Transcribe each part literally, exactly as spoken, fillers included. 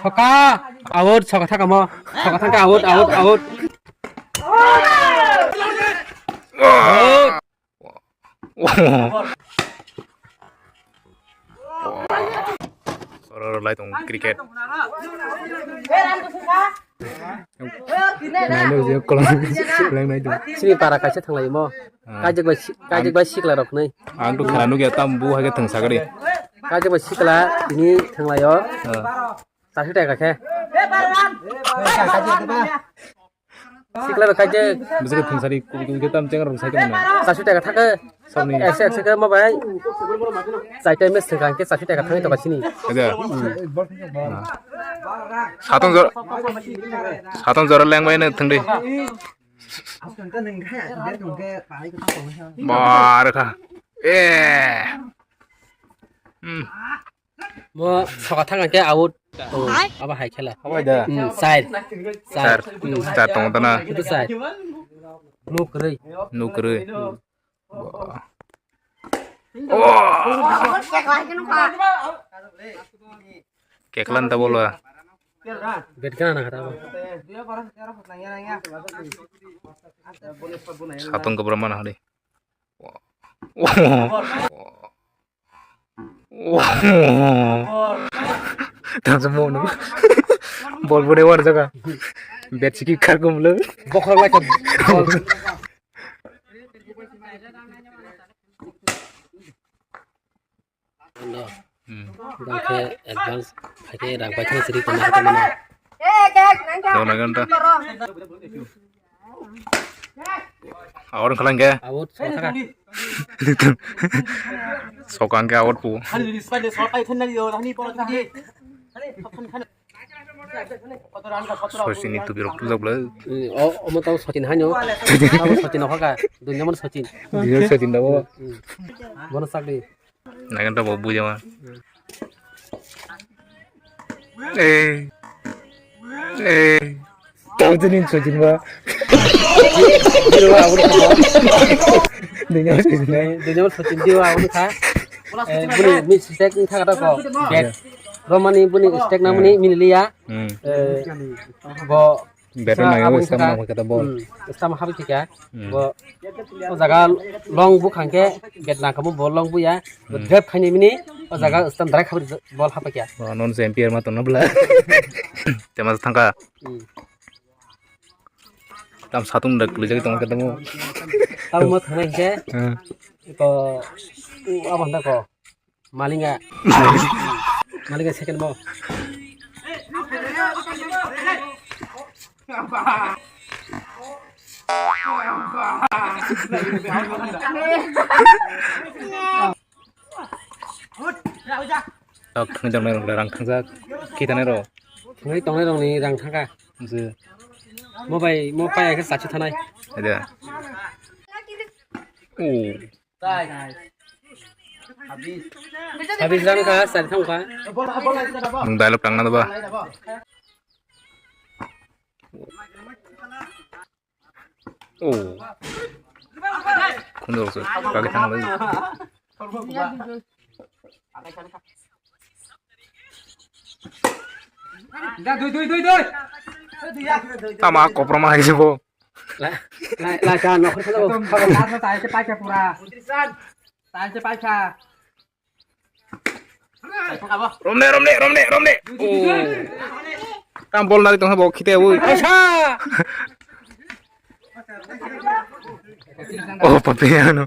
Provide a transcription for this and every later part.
Soka, out, soka thaka mo. Soka thaka, out, out, out. Out. Oro lai tong cricket. Naino je kolom lang nai tong. Sini para kaisa thanglai mo. Ah. Kajak bai si-, kajak bai sikla rok nai. Ang to khela nugya tam bu hai khe thang sagari. Kajak bai sikla ini thanglai o. Ah. Chasu taka khe. Sikla bai kaijak. Bwswk thwngsari kung kung khe tam cheng rok sai tongmani. Chasu taka thaka. Sabni. Eksa eksa khe ma bai. Chai time swkang khe chasu taka thangwi tongkha sini. Aja. Hmm. Satong jor-, satong jora lengbai no thangdi. Bar kha. Eh. Hmm. Mo soka thang khe out. Oh, abo hai khela. Abo hai da. Hmm, side. Side. Side. Hmm. Side tong tana. Itu side. Nuk rei. Nuk rei. Hmm. Oh. Keklan ta bolo. Bet kana na kata. Satong kebra mana hari. Tang samo no. Bol bole war jaga. Bet siki kar gum lo. Bokhok lai kha. Hmm. Bangkhe advance, hakhe rang paithak siri tongma khe tongma. Dona ganta. Awar wngkha lang khe. Awar sokha. Sokang khe awar pu. Sochin ni tubi rok tubujak bwlai. O, omo tamo Sochin haino. Tamo Sochin no hokha. Dunya mano Sochin. Dunya Sochin da bo. Hmm. Bono sakdi. Naikhe tabuk buiya ma. Eh. Eh. Tau jini sojin ba. Dunya sojin. Dunya sojin diwa aboni kha. Eh, buni mistake ni thaga ko. Bet. Romani buni mistake na buni miniliya. Hmm. Eh, bo Better nang aboni stamp kha, nang kata bol. Hmm, stamp habi thika. Hmm. Bo, o jaga long bukhang khe bet nang kamo bol long buya. Hmm. Gap khaini mini o jaga stamp direct habi bol hapa kya. Oh, non se umpire ma tongna bla. Tema thangka. Hmm. Tam satung dak lejak tong kata mo. Tam mo thangna khe. Hmm. Ko, u, abang da ko. Malinga. Malinga second mo. Tok thangwi tongnai rok rang thangjak. Kitanai rok. Thangwi tongnai rok ni rang thangkha. Je. Mo bai, mo paya khe sachi thanai. Ada. Oh. Habis rang kha, sari thang kha. Nwng dialogue tangna ba? Oh. Khundor se, kaki thang lai. Tama koproma hai se bo. La, la, la, cha, nokhor khalo. Ekdom, last no tai se paikha pura. Tai se paikha. Romne, romne, romne, romne. Oh. Tam bol nari tong bo khite ui. Acha. Oh, papi ano.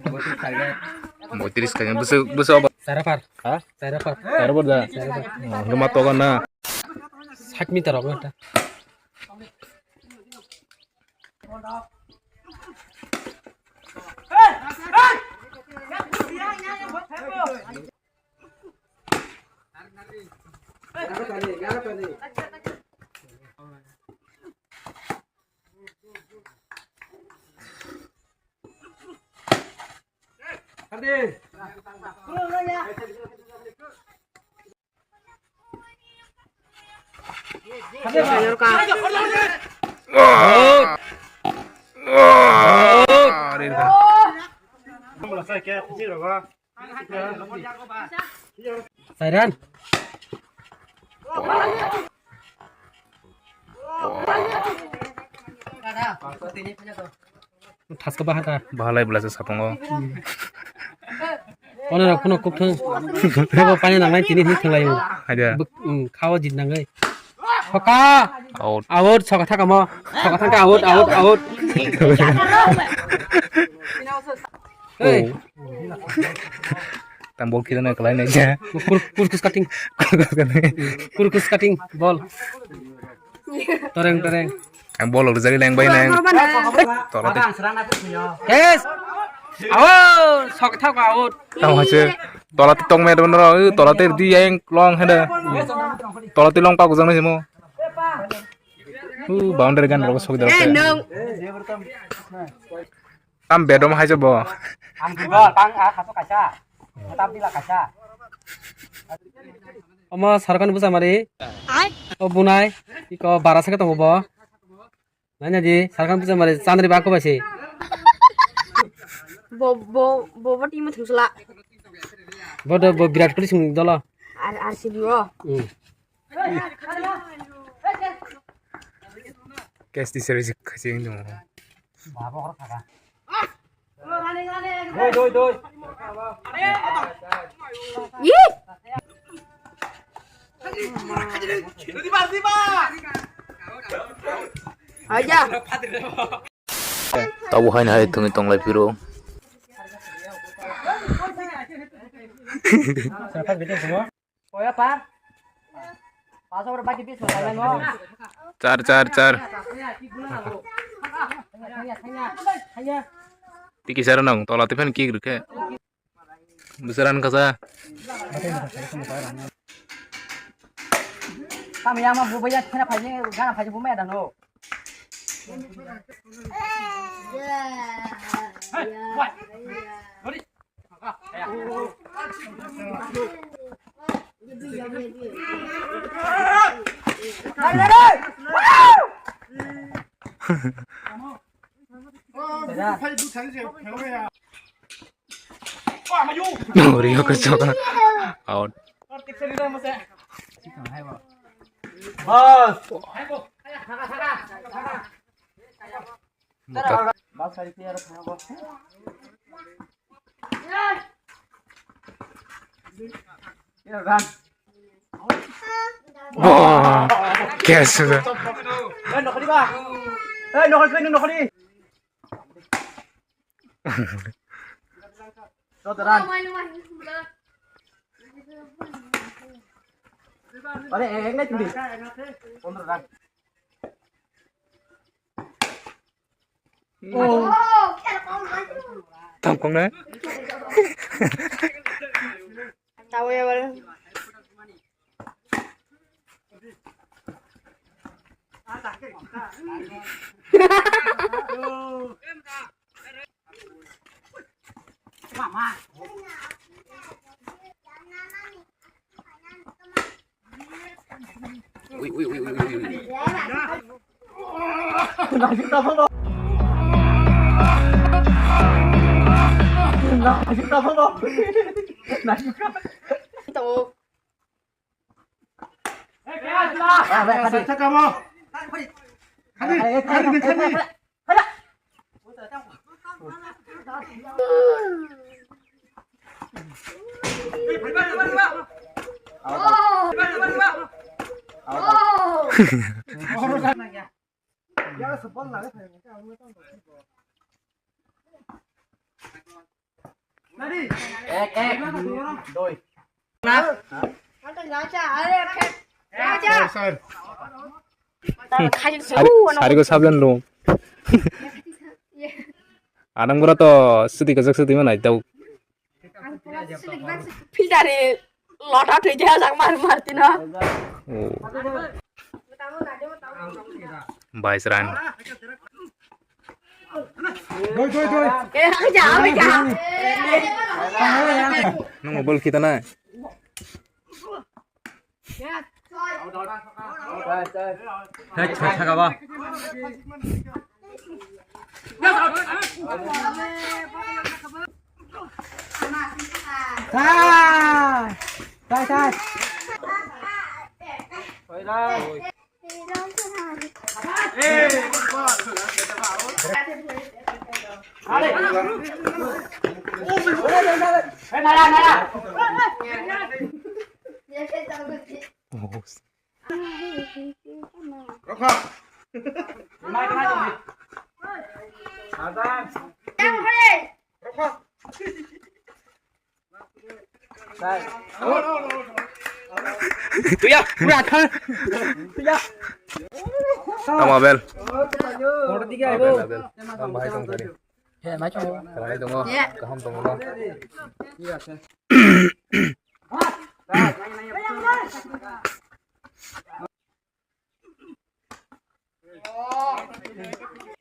Moitris kanya busu busu apa? Sarapar. Ha? Sarapar. Sarapar da. Sarapar. Oh, gema toga na. Sak meter apa ta? Sairan. Thaska baha ta. Bahalai bwlasa satungo. Ono rok phano kuk thung. Bobo pani nangnai tini hwnwi thwnglaio. Haida. Bwk-, um, khawa jit nangwi. Soka. Out. Out, soka thaka mo. Soka thangka out, out, out. Hey. Oh. Tang bol khidana kalai nai ja. Kur-, kurkus cutting. Kurkus cutting. Kurkus cutting bol. Toreng, toreng. Ang bol rok jagwi leng bai nang. Tola te. Yes. Out. Sok thak out. Tamo hache. Tola te tong me don ro. Tola te di yang long hada. Tola te long pa gujang na jemo. Uh, boundary gan rok sok dero. Eh, nung. Tam bedroom hai jabo. Ang dibal, tang a khato kaisa. Tam dila kaisa. Omo sarkani busa mari. Ai. O bunai, iko bara sake tongo bo. Nanya di, sarkani busa mari, chandri ba ko basi. Bo, bo, bo, bo timo thungsla. Bo do, bo Virat Kohli sung dolo. Ar, R C B o. Hmm. Case di series khasi wng tongo. Doi, doi, doi. Ih! Aja. Tabo haino hai thwngwi tonglai phiro. Char, char, char. Tiki sara nang, tola tipen kick rikhe. Busaran kasa. Tamo yama bubaya thena phaji, gana phaji bumaya dano. Rio ko choka. Out. Bas. Wah, kes sudah. Eh, nokri ba. Eh, nokri, nokri. Sodaran. Are, ek na tindi. Pondro run. Oh. Tam kong na. Tahu ya, Bang. Ui, ui, ui, ui, ui, ui. Tongo. Ek, ek, doi. Sari, sari ko sabjan lo. Anang bura to sudi kajak sudi mana itu. Filter e lota thwi de jak mar mar tino. Oh. Vice run. Doi, doi, doi. Eh, ja, ja. Nung bol kita na. Hei, chhoi thaka ba. Sai, sai, sai. Tuya, pura thar. Tuya. Tamo Abel. Abel, Abel. Ang bahai tong tadi. He, mai chong. Bahai tong. Kaham tong.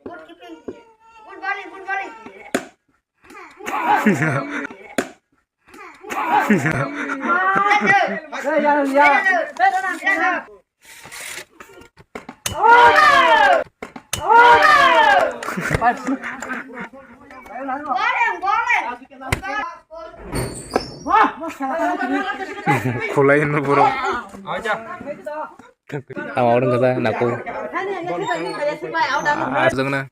Good keeping. Good bowling, good bowling. Bowling, bowling. Khulai no bro. Tamo orang kata naku. Ah, jeng na.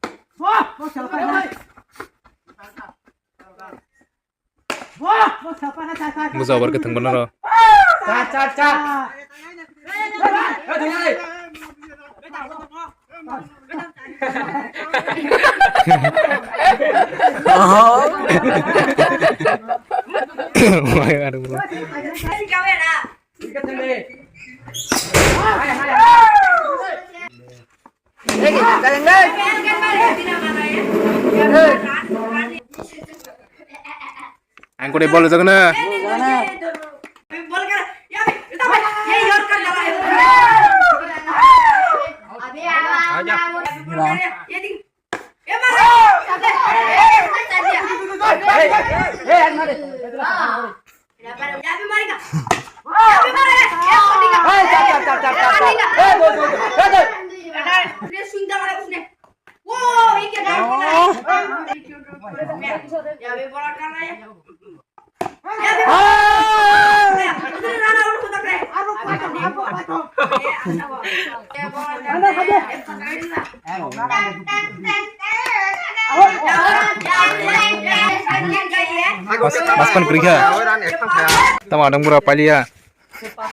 Busa obar ketheng bono ro. Wai aru. Ang kore bol jagna. Mas, mas pan kuri kha. Tamo adang bura palia.